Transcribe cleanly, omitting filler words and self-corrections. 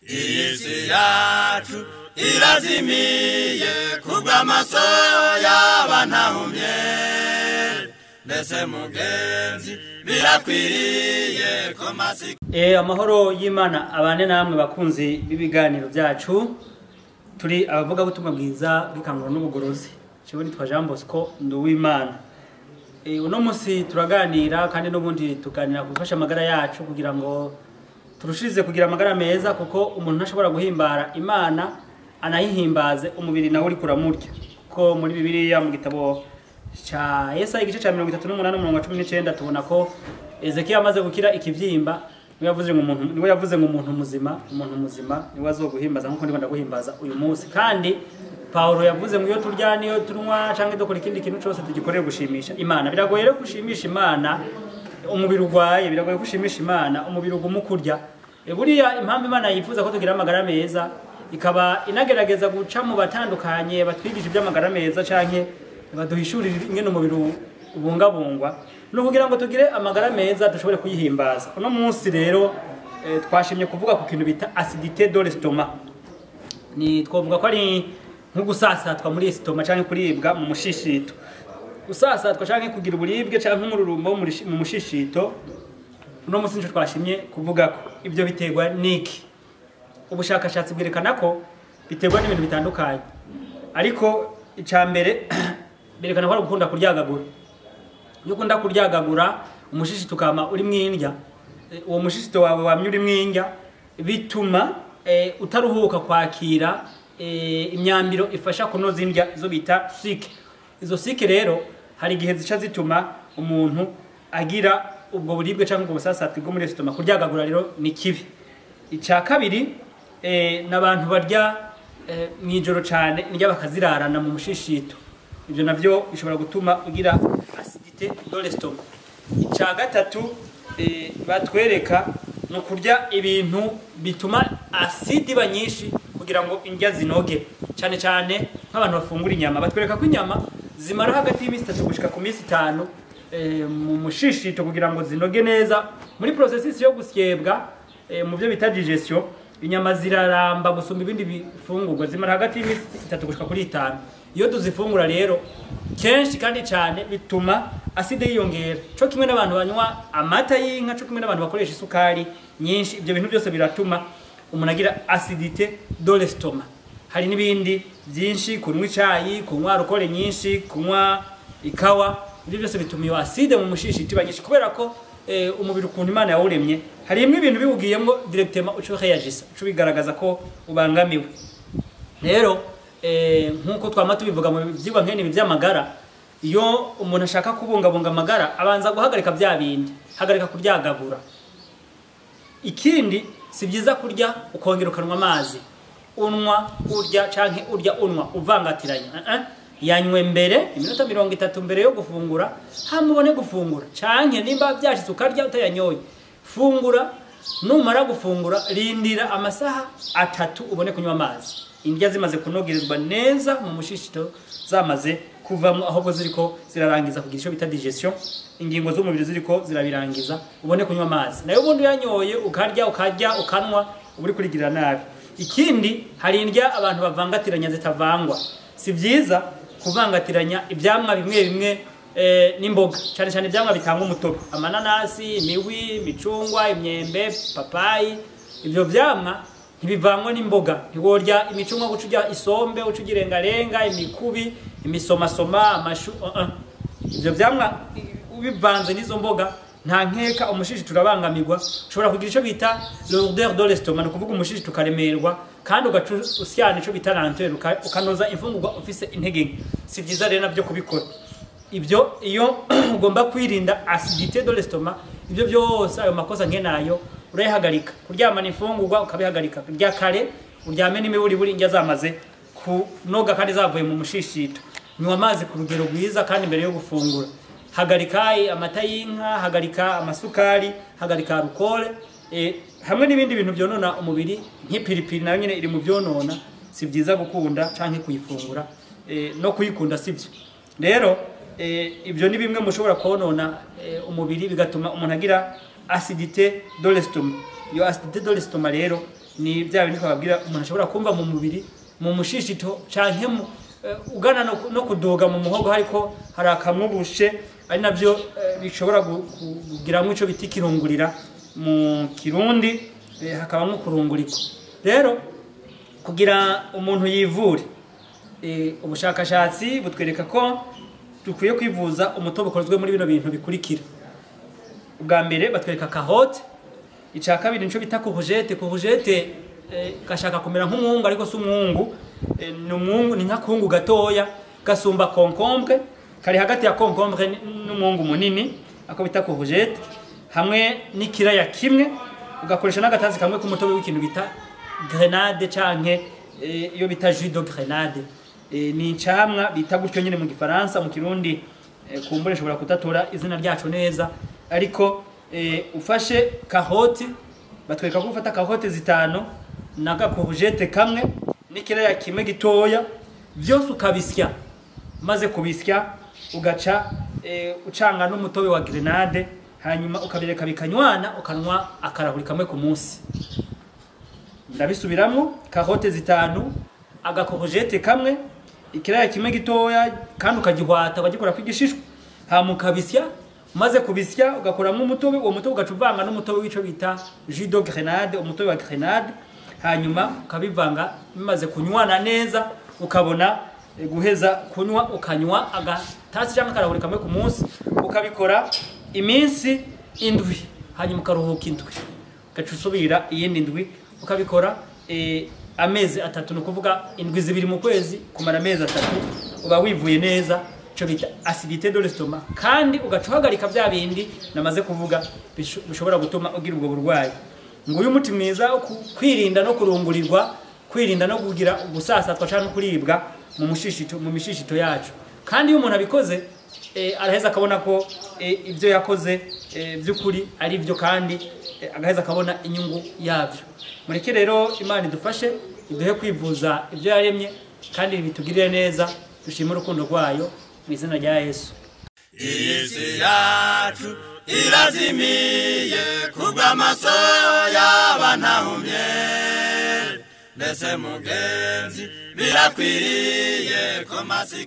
Iyi si yacu irazimiye kubw'amaso y'abantahumye. Mbese mugenzi birakwiriye ko masiko. Amahoro y'Imana abane namwe bakunzi b'ibiganiro byacu. Turi abavugabutumwa bwiza bw'ikanguro n'ubugorozi. Jewe nitwa Jean Bosco Nduwimana. Uno munsi turaganira kandi n'ubundi tuganira ku gufasha amagara yacu kugira ngo turushirize kugira amagara meza, kuko umuntu ntashobora guhimbara Imana anayihimbaze umubiri nawe uri kuramurya. Kuko muri Bibiliya mu gitabo ca Yesaya igice ca 38 umurongo wa 19 tubona ko Ezekiya amaze gukira ikivyimba niwe yavuze ngo umuntu muzima, umuntu muzima niwe azoguhimbaza nkuko ndiko ndaguhimbaza uyu munsi. Kandi Paulo yavuze ngo iyo turya niyo tunywa canke dukora ikindi kintu cyose tugikorere gushimisha Imana. Biragoye rero gushimisha Imana umubiri urwaye, biragoye gushimisha Imana umubiri uguma kurya. Buriya impamvu Imana yifuza ko tugira amagara meza ikaba inagerageza guca mu batandukanye batwigisha iby'amagara meza canke baduhishurira ingene umubiri ubungabungwa, no kugira ngo tugire amagara meza dushobore kuyihimbaza. Uno munsi rero twashimye kuvuga ku kintu bita acidité de l'estomac. Ni twovuga ko ari nko gusasatwa muri estomac canke kuribwa mu mushishito. Gusasatwa canke kugira uburibwe canke umururumbo mu mushishito. Uno munsi nico twashimye kuvuga ko ibyo biterwa niki. Ubushakashatsi bwerekana ko biterwa n'ibintu bitandukanye, ariko ica mbere berekana ko ari ugukunda kuryagagura. Iyo ukunda kuryagagura umushishito ukama uri mwindya, uwo mushishito wawe wamye uri mwindya, bituma utaruhuka kwakira imyambiro ifasha kunoza indya, izo bita sike. Izo sike rero hari igihe zica zituma umuntu agira ubwo buribwe cyangwa ubwo busasati bwo muri estomac. Kuryagagura rero ni kibi. Icya kabiri, n'abantu barya mw'ijoro cyane indya bakazirarana mu mushishito. Ibyo navyo bishobora gutuma ugira acidité de l'estomac. Icya gatatu, batwereka ni ukurya ibintu bituma acide iba nyinshi kugira ngo indya zinoge, cyane cyane nk'abantu bafungura inyama. Batwereka ko inyama zimara hagati y'iminsi 3 gushika ku minsi 5 mu mushishito kugira ngo zinoge neza. Muri processus yo gusyebwa, mu byo bita digestion, inyama ziraramba gusumba ibindi bifungurwa, zimara hagati y'iminsi 3 gushika kuri 5. Iyo tuzifungura rero kenshi kandi cyane bituma acide yiyongera, cyo kimwe n'abantu banywa amata y'inka, cyo kimwe n'abantu bakoresha isukari nyinshi. Ibyo bintu byose biratuma umuntu agira acidité de l'estomac. Hari n'ibindi byinshi, kunywa icayi, kunywa alcool nyinshi, kunywa ikawa, ibyo byose bituma iyo acide mu mushishito iba nyinshi, kubera ko umubiri ukuntu Imana yawuremye hari imwe ibintu biwugiyemwo directement uco reagisa, uco bigaragaza ko ubangamiwe. Rero nkuko twama tubivuga mu byigwa nkene ibi by'amagara, iyo umuntu ashaka kubungabunga amagara abanza guhagarika bya bindi, hagarika kuryagagura. Ikindi, si byiza kurya ukongera ukanwa amazi, unwa urya canke urya unwa uvangatiranya. Yanywe mbere iminota 30 mbere yo gufungura, hama ubone gufungura. Canke nimba byashitse ukarya utayanyoye, fungura, numara gufungura rindira amasaha 3 ubone kunywa amazi. Indya zimaze kunogerezwa neza mu mushishito, zamaze kuvamo ahubwo ziriko zirarangiza kugira ico bita digestion, ingingo z'umubiri ziriko zirabirangiza, ubone kunywa amazi. Nayo ubundi uyanyoye ukarya ukarya ukanwa, uba uri kurigirira nabi. Ikindi, hari indya abantu bavangatiranya zitavangwa. Si byiza kuvangatiranya ivyamwa bimwe bimwe n'imboga, cyane cyane ivyamwa bitanga umutobe, amananasi, imihwi, imicungwa, imyembe, papayi. Ivyo vyamwa ntibivangwa n'imboga. Ntiworya imicungwa guca urya isombe, uca urya irengarenga, imikubi, imisomasoma, amashu. Ivyo vyamwa ubivanze n'izo mboga nta nkeka umushishito urabangamirwa, ushobora kugira ico bita lourdeur de l'estomac, ni ukuvuga umushishito ukaremerwa kandi ugaca usyana ico bita lenteur, ukanoza imfungurwa ufise intege nke. Si vyiza rero navyo kubikora ibyo. Iyo ugomba kwirinda acidité de l'estomac, ibyo byose ayo makosa nkenayo urayihagarika. Kuryamana imfungurwa ukabihagarika, kurya kare, uryame n'imiburiburi indya zamaze kunoga kandi zavuye mu mushishito. Nywa amazi ku rugero rwiza kandi mbere yo gufungura. Hagarika amata y'inka, hagarika amasukari, hagarika alcool, hamwe n'ibindi bintu byonona umubiri nk'ipiripiri nayo nyene iri mu byonona. Si byiza gukunda canke kuyifungura, no kuyikunda si byo. Rero ibyo ni bimwe mushobora konona umubiri bigatuma umuntu agira acidité de l'estomac. Iyo acidité de l'estomac rero Ni bya bintu twababwira umuntu ashobora kumva mu mubiri, mu mushishito canke ugana no kuduga mu muhogo, hariko hari akamubushe, ari navyo bishobora kugiramwo ico bita ikirungurira mu Kirundi, hakabamwo kurungurikwa. Rero kugira umuntu yivure, ubushakashatsi butwereka ko dukwiye kwivuza umutobe ukozwe muri bino bintu bikurikira. Ubwa mbere batwereka carotte, ica kabiri nico bita courgette. Courgette gashaka kumera nk'umwungu ariko si umwungu, ni umwungu, ni nk'akungu gatoya gasumba concombre, kari hagati ya concombre n'umwungu munini, ako bita courgette, hamwe n'ikiraya kimwe, ugakoresha n'agatasi kamwe k'umutobe w'ikintu bita grenade canke iyo bita jus de grenade. Ni icamwa bita gutyo nyine mu Gifaransa, mu Kirundi kumbure nshobora kutatora izina ryaco neza, ariko ufashe karoti, batwereka ko ufata karoti 5 n'agacourgette kamwe n'ikiraya kimwe gitoya, byose ukabisya. Maze kubisya ugaca ucanga n'umutobe wa grenade, hanyuma ukabireka bikanywana, ukanwa akarahuri kamwe ku munsi. Ndabisubiramwo: karote 5, agacourgette kamwe, ikiraya kimwe gitoya, kandi ukagihwata ukagikora kw'igishishwa, hama ukabisya. Umaze kubisya ugakuramo umutobe, uwo mutobe ugaca uvanga n'umutobe w'ico bita jus de grenade, umutobe wa grenade, hanyuma ukabivanga. Bimaze kunywana neza ukabona guheza kunywa, ukanywa agatasi cyangwa akarahuri kamwe ku munsi, ukabikora iminsi 7, hanyuma ukaruhuka 7, ugaca usubira iyindi 7, ukabikora amezi 3, ni ukuvuga indwi 2 mu kwezi kumara amezi 3, uba wivuye neza ico bita acidité de l'estomac, kandi ugaca uhagarika bya bindi namaze kuvuga bishobora gutuma ugira ubwo burwayi. Nguyu umuti mwiza wo kwirinda no kurungurirwa, kwirinda no kugira ubusasatwa canke kuribwa mu mushishito, mu mishishito yacu. Kandi iyo umuntu abikoze, araheza akabona ko ibyo yakoze by'ukuri ari byo, kandi agaheza akabona inyungu yabyo. Mureke rero Imana idufashe, iduhe kwivuza ibyo yaremye, kandi bitugirire neza, dushime urukundo rwayo mu izina rya Yesu. Iyi si yacu irazimiye kubw'amaso y'abantahumye, mbese mugenzi birakwiriye ko masika